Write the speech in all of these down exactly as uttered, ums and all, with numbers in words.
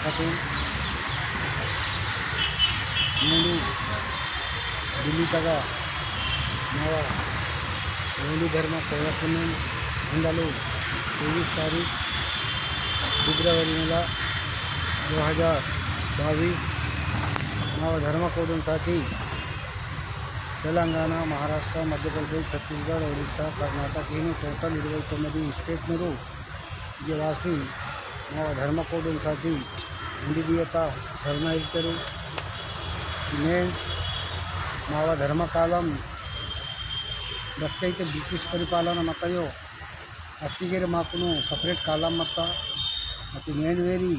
सते नेंडु दिल्ली तगा नवा गोंडी धर्म कोया पुनेम हुंडलु तेईस तारीख फिब्रवरी नेला दो हज़ार बाईस नवा धर्म कोडुन साठी तेलंगाना, महाराष्ट्र, मध्य प्रदेश, छत्तीसगढ़, उड़ीसा, कर्नाटक इन टोटल इरवै तोम्मिदि स्टेट नुरु इगे वासी नवा धर्म कोडुन साठी उंदी दियता धर्म इर्तेरु। नेन नवा धर्म कालम बसकैते ब्रिटिश परिपालन मतयो अस्किगेरे माकुनु separate कालम मत्ता। अति नेन वेरी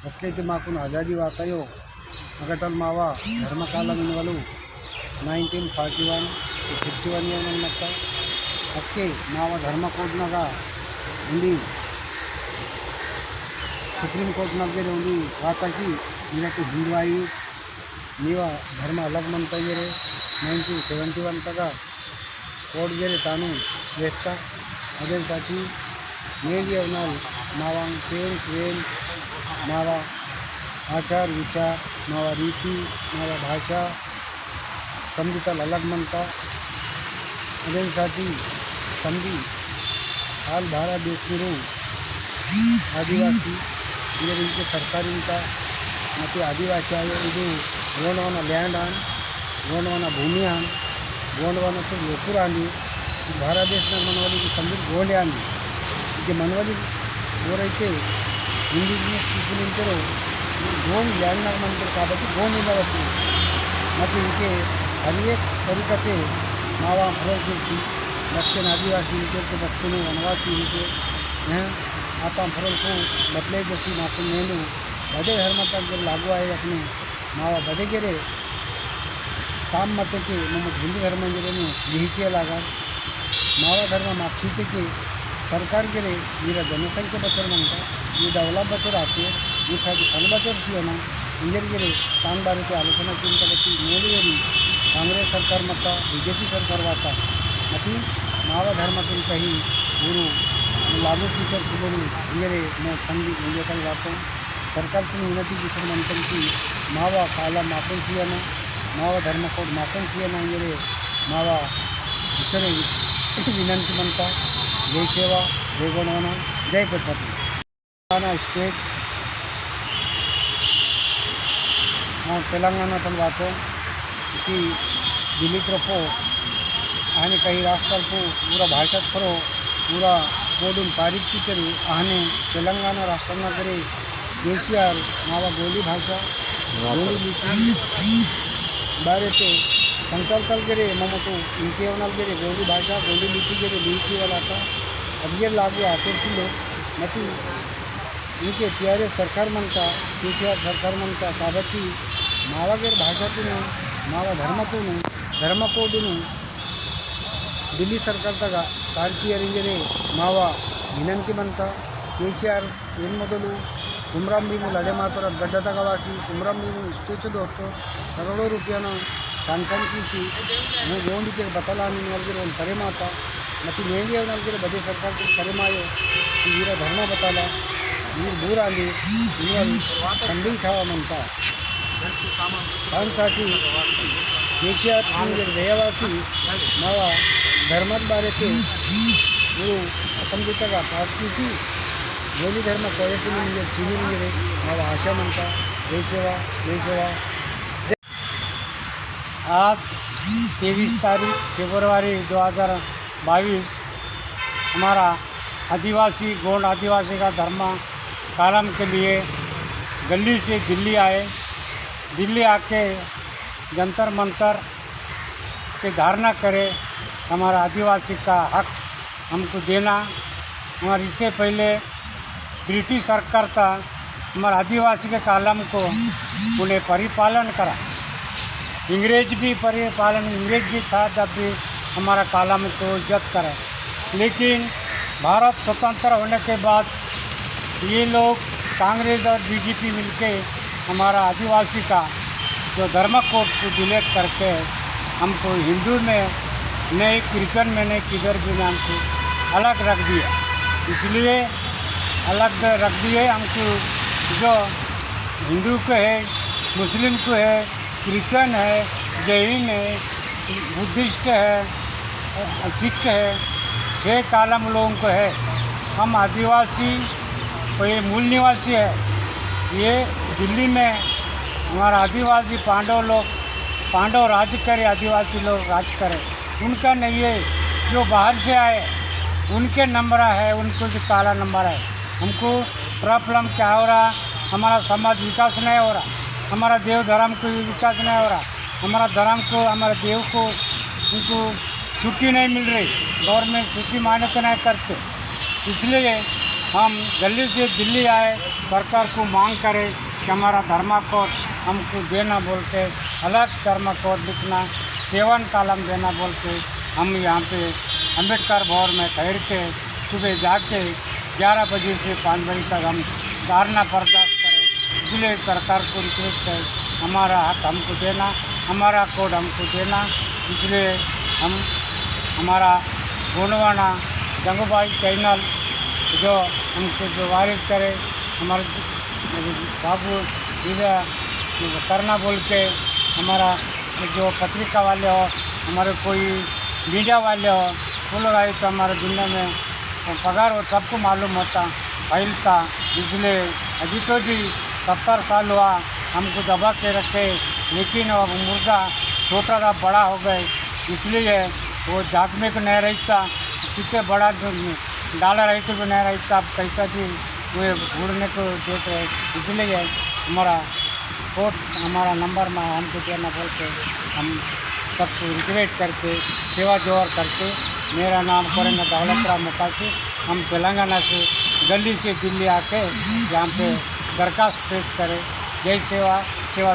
अस्कैते माकुन आज़ादी वातायो अगटल मावा धर्म कालम इनवलु नाइनटीन फ़ोर्टी वन ते फ़िफ़्टी वन ईयर नन मत्ता। अस्के मावा धर्म कोड नगा उंदी सुप्रीम कोर्ट नगेरे उंदी वाता की मेरा तो हिंदू आयु नीवा धर्म अलग मनता इंजरे नाइनटीन सेवेंटी वन तगा कोड गेरे तानु वेत्ता। अदेन साठी नेंडिया उनाल मावांग पेन पेन मावा आचार विचार, मावा रीति, मावा भाषा, समदितल अलग मनता। अदेन साठी समदी आल भारत देश मेरू आदिवासी इंजर इनके सरकार इनका मते आदिवासी आयो इदु गोंडवाना लैंड आन, गोंडवाना भूमि आन, गोंडवाना तो लोकुर आनी। भारत देश नग मनवाली की समझ गोंड आनी। इनके मनवाली बोरैते इंडिजिनस पीपल इंतेरो गोंड लैंड नग मनते काबट्टी गोंड इंदवच्चु। मते इनके हर एक तरीका ते मावा फरोल किरसी बसकेन आदिवासी इनके ते बसकेन वनवासी इनके हैं। आता फरोल को बतले जोशी नाकुन नेंडु बदे धर्म तक जब लागू आए अपने मावा बदे गेरे काम मते के मम हिंदू धर्म इंजरे ने लिहिके लागा। मावा धर्म माक्षिते के सरकार गेरे मेरा जनसंख्या बचर मनता, ये डेवलप बचर आते, ये साथ फल बचर सियना इंजर गेरे तान बारे ते आलोचना किन तबती मेरे वेरी कांग्रेस सरकार मत्ता, बीजेपी सरकार वाता। मती मावा धर्म तुम कही गुरु लागू किसर सिलेनु इंजरे मो संधि इंजकल वातो। सरकार तुम विनती किसर मंतन की मावा काला मापन सियाना, मावा धर्म कोड मापन सियाना इंजरे मावा इचरे विनंती मंता। जय सेवा, जय गोंडवाना, जय प्रसाद। तेलंगाना स्टेट और तेलंगाना तल वातो कि दिल्ली तरफो आने कई राष्ट्रल को पूरा भाषा करो, पूरा कोडुन पारित की करी। आने तेलंगाना राष्ट्र नगरे केसीआर मावा गोंडी भाषा, गोंडी लिपि बारे ते संकल्प तल गेरे ममटू इंके वनल गेरे गोंडी भाषा, गोंडी लिपि गेरे लिखी वाला था। अब ये लागू आचर सिले मती इंके टीआरएस सरकार मनता, केसीआर सरकार मनता, काबट्टी मावा गेर भाषातुनु, मावा धर्मतुनु, धर्म कोडुनु दिल्ली सरकार तगा सारकी अरिंजरे मावा विनंती मनता। केसीआर तेन मोदलु कुमरम भीमु लड़े मातोर गड्डा तगा वासी कुमरम भीमु स्टेचु दोतो करोड़ों रुपयाना sanction कीसी, मु गोंडी के बतला निन वलगिर वन परे माता, मती नेंडिया वनलगिर बदे सरकार को परे मायो, कि वीरा धर्मा बताला, वीर बूर आंदी, इनवल संधि ठावा मनता। तान साठी केसीआर इंजर दयावासी मावा धर्मत बारे ते गुरु असंधि तगा पास कीसी, गोंडी धर्म कोयपुली इंजर सीनी इंजरे मावा आशा मनता। जय सेवा, जय सेवा। आज तेईस तारीख फरवरी दो हज़ार बाईस, हमारा आदिवासी, गोंड आदिवासी का धर्म कालम के लिए गली से दिल्ली आए। दिल्ली आके जंतर मंतर के धरना करे, हमारा आदिवासी का हक हमको देना। और इससे पहले ब्रिटिश सरकार था, हमारे आदिवासी के कालम को उन्हें परिपालन करा। अंग्रेज भी परिपालन, अंग्रेज भी था जब भी हमारा कालम को इज्जत करा। लेकिन भारत स्वतंत्र होने के बाद ये लोग कांग्रेस और बीजेपी मिलके हमारा आदिवासी का जो धर्म कोड को डिलीट करके हमको हिंदू में नहीं, क्रिश्चियन में नहीं, किधर भी नहीं, हमको अलग रख दिया। इसलिए अलग रख दिए, हमको जो हिंदू को है, मुस्लिम को है, क्रिश्चियन है, जैन है, बुद्धिस्ट है, सिख है, छह कालम लोगों को है। हम आदिवासी और ये मूल निवासी है। ये दिल्ली में हमारा आदिवासी पांडव लोग, पांडव राज करे, आदिवासी लोग राज करे, उनका नहीं है। जो बाहर से आए, उनके नंबर है, उनको जो काला नंबर है। हमको प्रॉब्लम क्या हो रहा, हमारा समाज विकास नहीं हो रहा, हमारा देव धर्म को विकास नहीं हो रहा, हमारा धर्म को, हमारे देव को, उनको छुट्टी नहीं मिल रही, गवर्नमेंट छुट्टी मान्यता नहीं करते। इसलिए हम जल्दी से दिल्ली आए, सरकार को मांग करें कि हमारा धर्मा कोड हमको देना बोल के, अलग धर्मा कोड लिखना, सेवन कालम देना बोल के हम यहाँ पे अम्बेडकर भवन में ठहर के सुबह जाके ग्यारह बजे से पाँच बजे तक हम धरना प्रदर्शन करें। इसलिए सरकार को रिक्वेस्ट है, हमारा हक हमको देना, हमारा कोड हमको देना। इसलिए हम, हमारा गोंडवाना जंगूबाई चैनल जो हमको जो वायरल करे, हमारे बाबू इधर करना बोल के हमारा जो पत्रिका वाले हो, हमारे कोई मीडिया वाले हो, वो लोग आए तो हमारे दुनिया में पगार हो, सबको मालूम होता, फैलता। इसलिए अभी तो भी सत्तर साल हुआ, हमको दबा के रखे, लेकिन अब मुर्गा छोटा था, बड़ा हो गए, इसलिए वो झाँक में को नहीं रहता, कितने बड़ा डाला रहते भी नहीं रहता, अब कैसा भी वे उड़ने को देते हैं। इसलिए हमारा कोड हमारा नंबर में हमको देना बोल के हम सबको रिक्वेस्ट करके, सेवा जोहार करके, मेरा नाम कोरेंगा दौलत राव मुकाशी। हम तेलंगाना से, दिल्ली से दिल्ली आके यहाँ पे दरखास्त पेश करें। जय सेवा, सेवा